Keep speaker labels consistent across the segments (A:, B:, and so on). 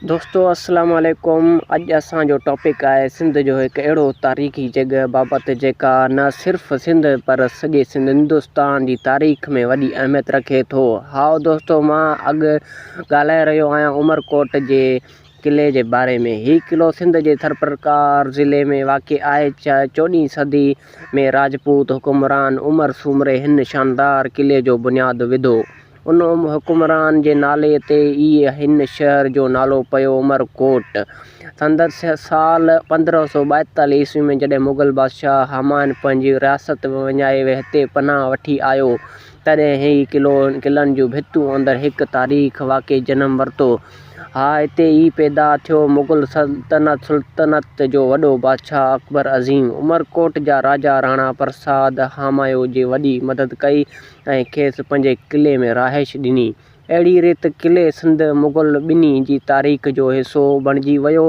A: دوستو السلام عليڪم اڄ اسان جو ٽاپڪ آهي سنڌ جو هڪ اهڙو تاريخي جڳهه بابت جيڪا نه صرف سنڌ پر سڄي سنڌ هندستان جي تاريخ ۾ وڏي اهميت رکي ٿو هائو دوستو مان اڳ ڳالهائي رهيو آهيان عمرڪوٽ جي قلعي جي باري ۾ هي قلعو سنڌ جي ٿرپرڪار ضلعي ۾ واقع آهي چوڏهين صدي ۾ راجپوت حڪمران عمر سومري هن شاندار قلعي جو بنياد وڌو ان حڪمران جي نالي تي ئي هن شهر جو نالو پيو عمر ڪوٽ. سندس سال 1542 عيسوي ۾ جڏهن مغل بادشاهه همايون پنهنجي رياست وڃائي هتي پناهه وٺي آيو، تڏهن هي قلعو قلعن جون ڀتون اندر هڪ تاريخ واقعي جنم ورتو. ها هتي ئي پيدا ٿيو مغل سلطنت جو وڏو بادشاهه اڪبر عظيم. عمرڪوٽ جا راجا راڻا پرساد همايون جي وڏي مدد ڪئي. ۽ کيس پنهنجي قلعي ۾ رهائش ڏني. اهڙي ريت قلعي سنڌ مغل ٻنهي جي تاريخ جو حصو بڻجي ويو.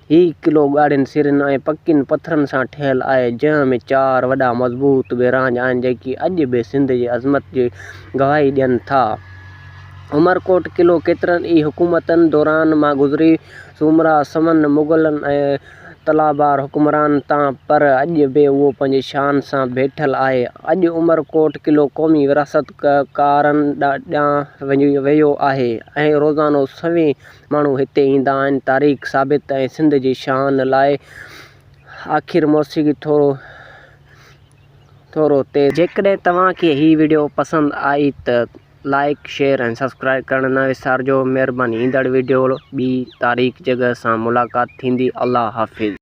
A: هي قلعو ڳاڙهين سرن ۽ پڪين پٿرن سان ٺهيل آهي، جنهن ۾ چار وڏا مضبوط بيراج آهن، جيڪي اڄ به سنڌ جي عظمت جي گواهي ڏين ٿا. عمرڪوٽ قلعو ڪيترن ئي حڪومتن دوران مان گذري، سومرا، سمن، مغلن ۽ تلابار حڪمران تان پر اڄ به اهو پنهنجي شان سان بيٺل آهي. اڄ عمرڪوٽ قلعو قومي وراثت ڪارن ڏانهن ويو آهي ۽ روزانو سوين ماڻهو هتي ايندا آهن تاريخ ثابت ۽ سنڌ جي شان لاء آخر موسيقي ٿورو ٿورو تيز. جيڪڏهن توهان کي هي وڊيو پسند آئي ته. لائيڪ شيئر ۽ سبسڪرائيب ڪرڻ نه وسارجو مهرباني ايندڙ وڊيو ٻي تاريخ جڳهه سان ملاقات ٿيندي الله حافظ.